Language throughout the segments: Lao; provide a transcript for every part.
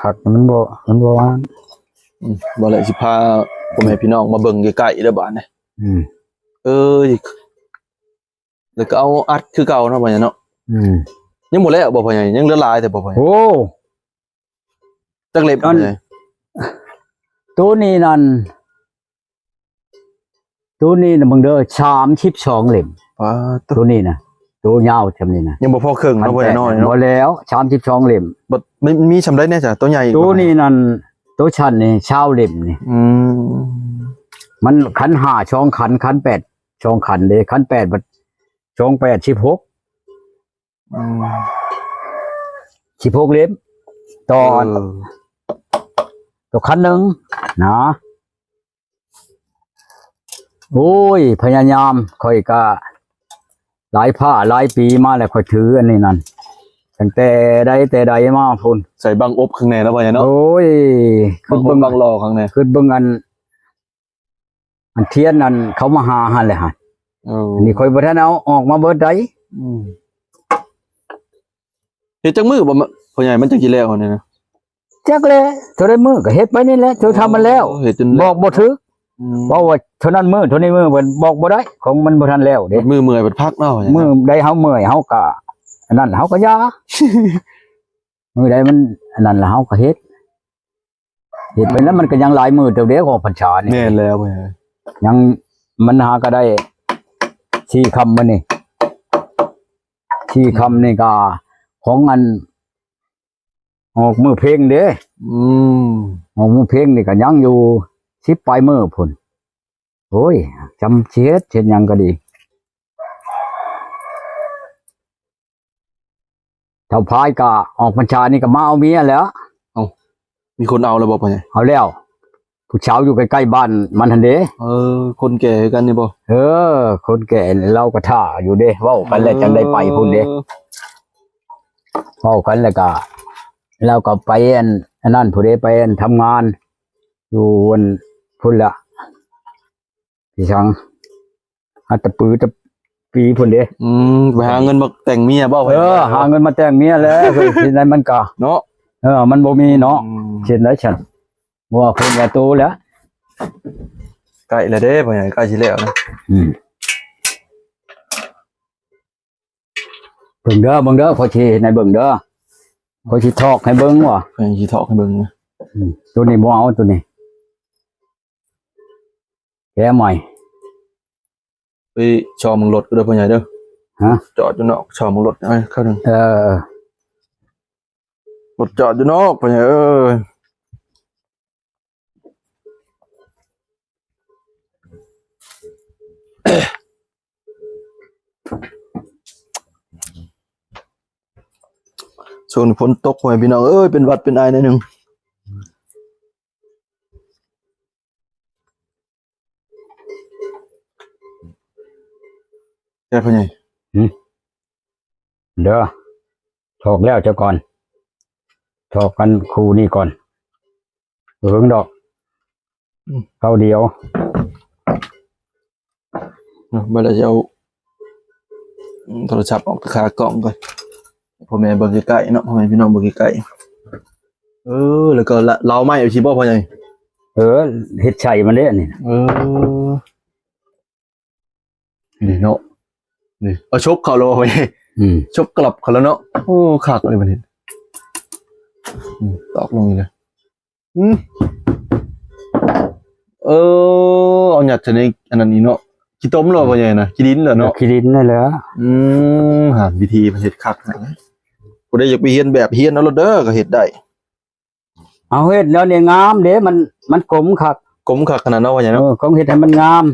ຄັກ ມັນບໍ່ ມັນບໍ່ຫວານ. ອືມ ບໍ່ແຫຼະ ຊິພາພໍ່ແມ່ພີ່ນ້ອງມາເບິ່ງໃກ້ໆເດີບາດນີ້. ອືມ ເອີຍ ແລ້ວກໍເອົາອັດຄືເກົ່າເນາະ ພໍ່ໃຫຍ່ເນາະ. ອືມ ຍັງບໍ່ແລ້ວບໍ່ ພໍ່ໃຫຍ່? ຍັງເຫຼືອຫຼາຍແຕ່ບໍ່ ພໍ່ໃຫຍ່? ໂອ້ ຈັກເຫຼັ້ມ ພໍ່ໃຫຍ່? ໂຕນີ້ນັ້ນ ໂຕນີ້ນະ ເບິ່ງເດີ ສາມສິບສອງເຫຼັ້ມ. ປາດໂທ້ ໂຕນີ້ນະ ໂຕຍາວຊ່ຳນີ້ນະ ຍັງບໍ່ພໍເຄິ່ງເນາະ ພໍ່ໃຫຍ່ເນາະ. ບໍ່ແລ້ວ ສາມສິບສອງເຫຼັ້ມ. ບັດມີ ມີຊ່ຳໃດແດ່ຈ້ະ ໂຕໃຫຍ່? ໂຕນີ້ນັ້ນ ໂຕຊັ້ນນີ້ ຊາວເຫຼັ້ມນີ້. ອືມ ມັນ ຄັນຫ້າ ສອງຄັນ ຄັນແປດ ສອງຄັນເດ້ ຄັນແປດບັດ ສອງແປດ ສິບຫົກ. ອືມ ສິບຫົກເຫຼັ້ມຕໍ່ ເອີ ຕໍ່ຄັນໜຶ່ງນະ. ໂອ້ຍ ພະຍາຍາມ ຂ້ອຍກະຫຼາຍພາຫຼາຍປີມາແລ້ວ ຂ້ອຍຖືອັນນີ້ນັ້ນ ຕັ້ງແຕ່ໃດແຕ່ໃດມາພຸ້ນ. ໃສ່ບັ້ງອົບຂ້າງໃນເນາະ ພໍ່ໃຫຍ່ເນາະ. ໂອ້ຍ ບັ້ງອົບບັ້ງຫຼໍ້ຂ້າງໃນ ຄຶດເບິ່ງອັນ ອັນທຽນນັ້ນເຂົາມາຫາຫັ້ນແຫຼະຫັ້ນ. ເອີ ອັນນີ້ຂ້ອຍບໍ່ທັນເອົາອອກມາເບິດໃດ. ອືມ ເຮັດຈັກມື້ບໍ່ ພໍ່ໃຫຍ່ ມັນຈັ່ງຊິແລ້ວຫັ້ນນະ? ຈັກແຫຼະ ເທົ່າໃດມື້ກໍເຮັດໄປນີ້ແຫຼະ ຈົນຖ້າມັນແລ້ວ. ເຮັດຈົນ ບອກບໍ່ຖືກ. ອືມ ເວົ້າວ່າເທົ່ານັ້ນມື້ ເທົ່ານີ້ມື້ ເພິ່ນບອກບໍ່ໄດ້ ຂອງມັນບໍ່ທັນແລ້ວເດ້. ມື້ເມື່ອຍເພິ່ນພັກເນາະ ມື້ໃດເຮົາເມື່ອຍເຮົາກໍ ອັນນັ້ນ ເຮົາກໍຢ່າ ມື້ໃດມັນອັນນັ້ນລະເຮົາກໍເຮັດ. ເຮັດໄປແລ້ວມັນກໍຍັງຫຼາຍມື້ເຕີບເດ້ ອອກພັນສານີ້. ແມ່ນແລ້ວ ຍັງ ມັນຫາກໍໄດ້ສີ່ຄ່ຳມື້ນີ້ ສີ່ຄ່ຳນີ້ກໍຂອງອັນ ອອກມື້ເພັງເດ້. ອືມ ອອກມື້ເພັງນີ້ກໍຍັງຢູ່ສິບປາຍມື້ພຸ້ນ. ໂອ້ຍ ຈຳຊິເຮັດ ເຮັດຫຍັງກໍດີ. ເຖົ້າພາຍກໍອອກພັນສານີ້ກໍມາເອົາເມຍແລ້ວ. ເອົ້າ ມີຄົນເອົາແລ້ວບໍ່ ພໍ່ໃຫຍ່? ເອົາແລ້ວ ຜູ້ສາວຢູ່ໃກ້ໆບ້ານມັນຫັ້ນເດ້. ເອີ ຄົນແກ່ຄືກັນນີ້ບໍ່? ເອີ ຄົນແກ່ລາວກໍຖ້າຢູ່ເດ້ ເວົ້າກັນແລ້ວ ເອີ ຈັ່ງໄດ້ໄປພຸ້ນເດ້. ເວົ້າກັນແລ້ວກໍ ລາວກໍໄປອັນ ອັນນັ້ນພຸ້ນເດ້ ໄປອັນທຳງານຢູ່ອັນພຸ້ນລະ ພີ່ສັງ ອັດຕະປືຕະປີພຸ້ນເດ້. ອືມ ໄປຫາເງິນມາແຕ່ງເມຍບໍ່? ເອີ ຫາເງິນມາແຕ່ງເມຍແຫຼະ ເອີ ທີ່ໃດມັນກະເນາະ. ເອີ ມັນບໍ່ມີເນາະ. ອືມ ເຮັດໄດ້ຊັ້ນ ບໍ່ວ່າຄົນວ່າໂຕແລ້ວ. ໃກ້ແລ້ວເດ້ ພໍ່ໃຫຍ່ ໃກ້ຊິແລ້ວນະ. ອືມ ເບິ່ງເດີ ເບິ່ງເດີ ຂ້ອຍຊິເຮັດໃຫ້ເບິ່ງເດີ ຂ້ອຍຊິຖອກໃຫ້ເບິ່ງວ່າ ຂ້ອຍຊິຖອກໃຫ້ເບິ່ງນະ. ອືມ ໂຕນີ້ບໍ່ເອົາ ໂຕນີ້ແກ້ໃໝ່. ໄປຊອມເບິ່ງລົດກໍເດີ ພໍ່ໃຫຍ່ເດີ. ຮະ? ຈອດຢູ່ນອກ ຊອມເບິ່ງລົດ ເອີ ເອີ ລົດຈອດຢູ່ນອກ ພໍ່ໃຫຍ່ເອີຍ. ຊ່ວງນີ້ຝົນຕົກ ພໍ່ແມ່ພີ່ນ້ອງເອີຍ ເປັນຫວັດເປັນໄອໜ້ອຍໜຶ່ງ. ແຕ່ພໍ່ໃຫຍ່ ຫືມ ເດີ ຖອກແລ້ວເຈົ້າກ່ອນ ຖອກກັນຄູ່ນີ້ກ່ອນ ບໍ່ເຖິງດອກ. ອືມ ເຂົ້າດຽວ ເນາະ ບັດລະຊິເອົາ ອືມ ໂທລະສັບອອກຕາຂາກ້ອງກ່ອນ ພໍ່ແມ່ເບິ່ງໃກ້ໆເນາະ ພໍ່ແມ່ພີ່ນ້ອງເບິ່ງໃກ້ໆ. ເອີ ແລ້ວກໍລາວໄມ້ເອົາຊິບໍ່ ພໍ່ໃຫຍ່? ເອີ ເຮັດໃສ່ມັນເດ້ອັນນີ້. ເອີ ນີ້ເນາະ ນີ້ເນາະ ນີ້ເອົາສົບເຂົ້າແລ້ວບໍ່ ພໍ່ໃຫຍ່? ອືມ ສົບກະລັບເຂົ້າແລ້ວເນາະ. ໂອ້ ຄັກເລີຍບັດນີ້. ອືມ ຕອກລົງນີ້ເລີຍ. ອືມ ເອີ ເອົາຍັດໃສ່ໃນອັນນັ້ນອີກເນາະ. ຂີ້ຕົມເນາະ ພໍ່ໃຫຍ່ນະ ຂີ້ດິນເນາະ. ເອີ ຂີ້ດິນນັ້ນແຫຼະ. ອືມ ຫາ ວິທີເພິ່ນເຮັດຄັກ. ຜູ້ໃດຢາກໄປຮຽນແບບ ຮຽນເອົາໂລດເດີ ກໍເຮັດໄດ້. ເອົາເຮັດແລ້ວນີ້ງາມເດ້ ມັນ ມັນກົມຄັກ ກົມຄັກຂະໜາດເນາະ ພໍ່ໃຫຍ່ເນາະ. ເອີ ຕ້ອງເຮັດໃຫ້ມັນງາມ.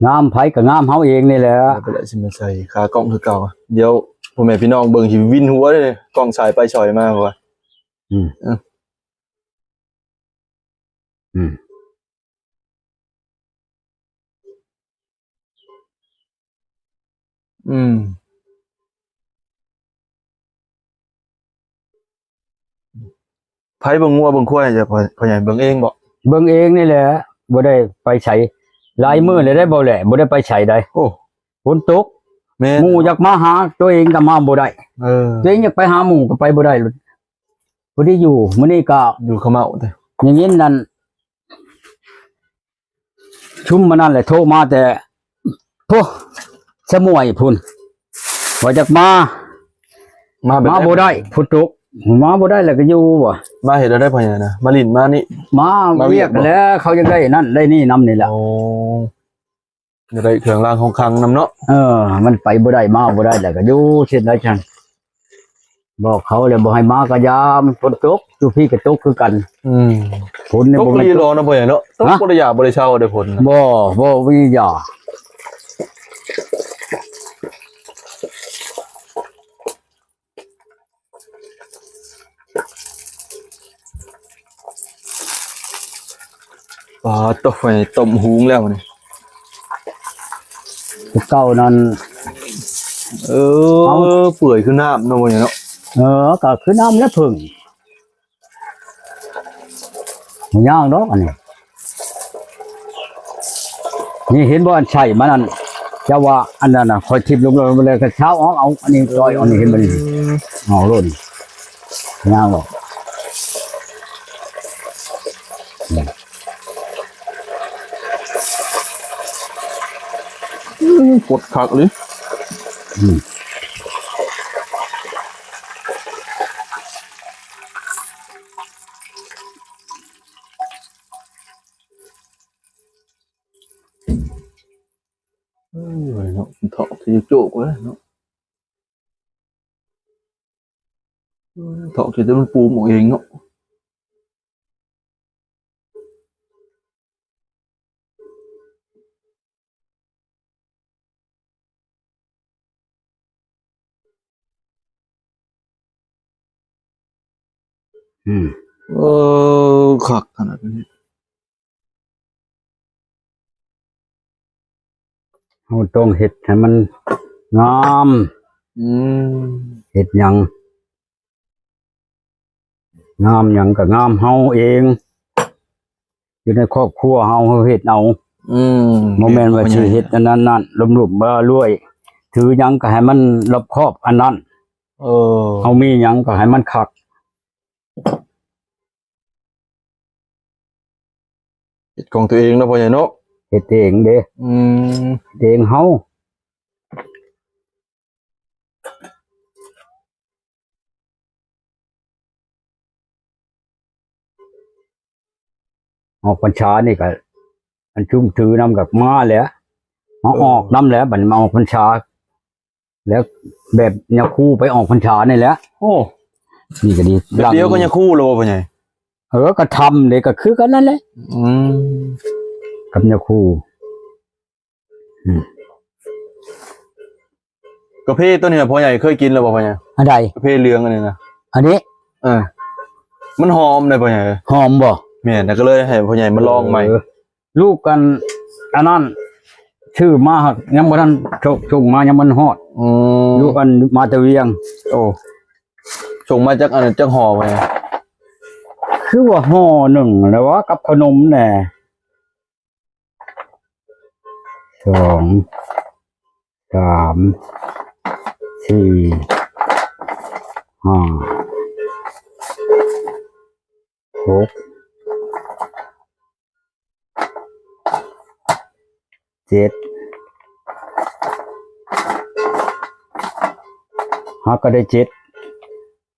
ງາມໃຜກໍງາມເຮົາເອງນີ້ແຫຼະ. ໄປແລ້ວ ຊິມາໃສ່ຂາກ້ອງຄືເກົ່າ. ດຽວພໍ່ແມ່ພີ່ນ້ອງເບິ່ງຊິວິນຫົວເດ້ ກ້ອງສາຍໄປສາຍມາວ່າ. ອືມ ເອີ ອືມ ອືມ. ໃຜເບິ່ງງົວເບິ່ງຄວາຍ ພໍ່ ພໍ່ໃຫຍ່ເບິ່ງເອງບໍ? ເບິ່ງເອງນີ້ແຫຼະ ບໍ່ໄດ້ໄປໃສ ຫຼາຍມື້ແລ້ວໄດ໋ ບໍ່ແຫຼະ ບໍ່ໄດ້ໄປໃສໃດ໋. ໂອ້ ຝົນຕົກ ແມ່ນ ໝູ່ຢາກມາຫາຕົວເອງກໍມາບໍ່ໄດ້ ເອີ ຕົວເອງຢາກໄປຫາໝູ່ກໍໄປບໍ່ໄດ້ ພໍດີຢູ່ມື້ນີ້ກໍ ຢູ່ຂະເໝົາເດ້ ຢ່າງນີ້ນັ້ນ ຊຸມມານັ້ນແຫຼະ ໂທມາແຕ່ ໂອ້ ສະໝວຍພຸ້ນ ວ່າຢາກມາ ມາແບບໃດ ມາບໍ່ໄດ້ ຝົນຕົກ ມາບໍ່ໄດ້ແລ້ວກໍຢູ່ວ່າ ມາເຮັດແນວໃດພໍ່ໃຫຍ່ນະ ມາຫຼິ້ນມານີ້ ມາ ມາວຽກ ວຽກແຫຼະ ເຂົາຢາກໄດ້ນັ້ນໄດ້ນີ້ນຳນີ້ແຫຼະ ໂອ້ ຢາກໄດ້ເຄື່ອງລາງຂອງຂັງນຳເນາະ ເອີ ມັນໄປບໍ່ໄດ້ມາບໍ່ໄດ້ແລ້ວກໍຢູ່ເຊັ່ນໃດຊັ້ນ ບອກເຂົາແລ້ວບໍ່ໃຫ້ມາກໍຢ່າ ມັນຝົນຕົກ ຢູ່ພີ້ກໍຕົກຄືກັນ ອືມ ຝົນນີ້ບໍ່ແມ່ນຕົກອີ່ຫຼີເນາະ ພໍ່ໃຫຍ່ເນາະ ຕົກ ຮະ ບໍ່ໄດ້ຢ່າບໍ່ໄດ້ເຊົາເດ້ຝົນ ບໍ່ ບໍ່ມີຢ່າ ປາດໂທ້ ໄຟຕົ້ມຫຸງແລ້ວນີ້ ແຕ່ເກົ່ານັ້ນ ເອີ ເອົາ ເປື່ອຍຄືນ້ຳເນາະ ພໍ່ໃຫຍ່ເນາະ ເອີ ກໍຄືນ້ຳແຫຼະເພິ່ງ ບໍ່ຍາກດອກອັນນີ້ ນີ້ເຫັນບໍ່ ອັນໃສ່ມັນນັ້ນ ເຈົ້າວ່າອັນນັ້ນນະ ຂ້ອຍຖິ້ມລົງ ແລ້ວກໍເຊົ້າອອກ ເອົາອັນນີ້ຈອຍ ເອົານີ້ ເຫັນບໍ່ນີ້ ອືມ ເອົາໂລດ ຍາວບໍ່ ອືມ ກົດຄັກເລີຍ ອືມ. ເອີ ເນາະ ເທາະທີ່ໂຈກເລີຍເນາະ ເທາະທີ່ມັນປູມອອກເອງເນາະ. ອືມ ເອີ ຄັກຂະໜາດນີ້ ເຮົາຕ້ອງເຮັດໃຫ້ມັນງາມ ອືມ ເຮັດຫຍັງ ງາມຫຍັງກໍງາມເຮົາເອງ ຢູ່ໃນຄອບຄົວເຮົາ ເຮົາເຮັດເອົາ ອືມ ບໍ່ແມ່ນວ່າຊິເຮັດອັນນັ້ນນັ້ນ ລົ້ມໆລວຍ ຖືຫຍັງກໍໃຫ້ມັນລອບຄອບອັນນັ້ນ ເອີ ເຮົາມີຫຍັງກໍໃຫ້ມັນຄັກ ເຮັດຂອງຕົວເອງເນາະ ພໍ່ໃຫຍ່ເນາະ ເຮັດເອງເດ້ ອືມ ເຮັດເອງເຮົາ. ອອກພັນສານີ້ກໍ ອັນຊຸມຖືນຳກັບມາແຫຼະ ມາ ເອີ ອອກນຳແຫຼະ ບັດນີ້ມາອອກພັນສາ ແລ້ວແບບຍາຄູໄປອອກພັນສານີ້ແຫຼະ ໂອ້ ນີ້ກໍດີ ແບບດຽວກັບຍາຄູແລ້ວບໍ່ ພໍ່ໃຫຍ່? ເອີ ກໍທຳເດ້ ກໍຄືກັນນັ້ນແຫຼະ ອືມ ກັບຍາຄູ ອືມ ກາເຟຕົວນີ້ນະ ພໍ່ໃຫຍ່ເຄີຍກິນແລ້ວບໍ່ ພໍ່ໃຫຍ່? ອັນໃດ? ກາເຟເຫຼືອງອັນນີ້ນະ ອັນນີ້ ເອີ ມັນຫອມເດ້ ພໍ່ໃຫຍ່ ຫອມບໍ່? ແມ່ນ ກໍເລີຍໃຫ້ພໍ່ໃຫຍ່ມາລອງໃໝ່ ເອີ ລູກກັນ ອັນນັ້ນ ຊື້ມາຫາກຍັງບໍ່ທັນ ສົ່ງ ສົ່ງມາຍັງບໍ່ຮອດ ອືມ ລູກອັນມາແຕ່ວຽງ ໂອ້ ສົ່ງມາຈັກອັນ ຈັກຫໍ່ ພໍ່ໃຫຍ່? ຄືວ່າຫໍ່ໜຶ່ງແລ້ວວ່າ ກັບຂະໜົມແດ່ ສອງ ສາມ ສີ່ ຫ້າ ຫົກ ເຈັດ ເຮົາກໍໄດ້ເຈັດ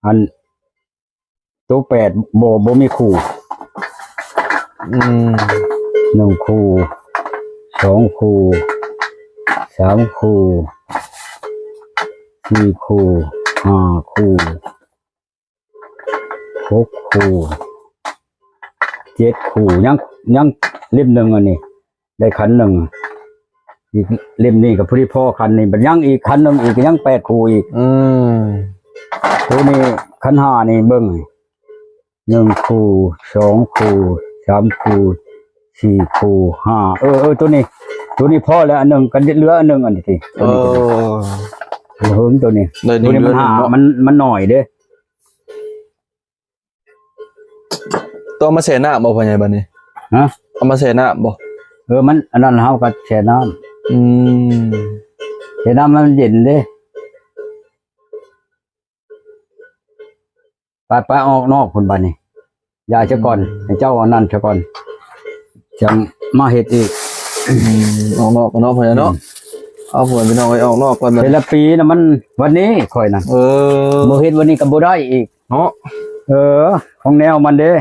ອັນ ໂຕແປດບໍ່ ບໍ່ມີຄູ່ ອືມ ໜຶ່ງຄູ່ ສອງຄູ່ ສາມຄູ່ ສີ່ຄູ່ ຫ້າຄູ່ ຫົກຄູ່ ເຈັດຄູ່ ຍັງ ຍັງເຫຼັ້ມໜຶ່ງ ອັນນີ້ ໄດ້ຂັນໜຶ່ງ ອີກເຫຼັ້ມນີ້ກໍພໍດີພໍຂັນນີ້ ບັດຍັງອີກຂັນໜຶ່ງອີກ ກໍຍັງແປດຄູ່ອີກ ອືມ ໂຕນີ້ຂັນຫ້ານີ້ເບິ່ງ ໜຶ່ງຄູ່ ສອງຄູ່ ສາມຄູ່ ສີ່ຄູ່ ຫ້າ ເອີ ເອີ ໂຕນີ້ ໂຕນີ້ພໍແລ້ວອັນໜຶ່ງ ກໍເຫຼືອອັນໜຶ່ງ ອັນນີ້ຕິ ໂຕນີ້ກໍດີ ເອີ ເຫິງໂຕນີ້ ໂຕນີ້ມັນຫ້າ ມັນ ມັນໜ້ອຍເດ້. ຕ້ອງມາແຊ່ນ້ຳບໍ່ ພໍ່ໃຫຍ່ ບາດນີ້? ຮະ? ເອົາມາແຊ່ນ້ຳບໍ່? ເອີ ມັນອັນນັ້ນ ເຮົາກໍແຊ່ນ້ຳ ອືມ ຮັດນ້ຳໃຫ້ມັນເຢັນເດ້. ໄປ ໄປອອກນອກພຸ້ນບາດນີ້ ຢ່າຊະກ່ອນ ໃຫ້ເຈົ້າອັນນັ້ນຊະກ່ອນ ຈັ່ງມາເຮັດອີກ. ອືມ ອອກນອກກ່ອນເນາະ ພໍ່ໃຫຍ່ເນາະ. ອືມ ເອົາ ພໍ່ແມ່ພີ່ນ້ອງໄປອອກນອກກ່ອນບາດ ແຕ່ລະປີນະ ມັນ ວັນນີ້ຂ້ອຍນະ ເອີ ບໍ່ເຮັດວັນນີ້ກໍບໍ່ໄດ້ອີກເນາະ. ເອີ ຂອງແນວມັນເດ້.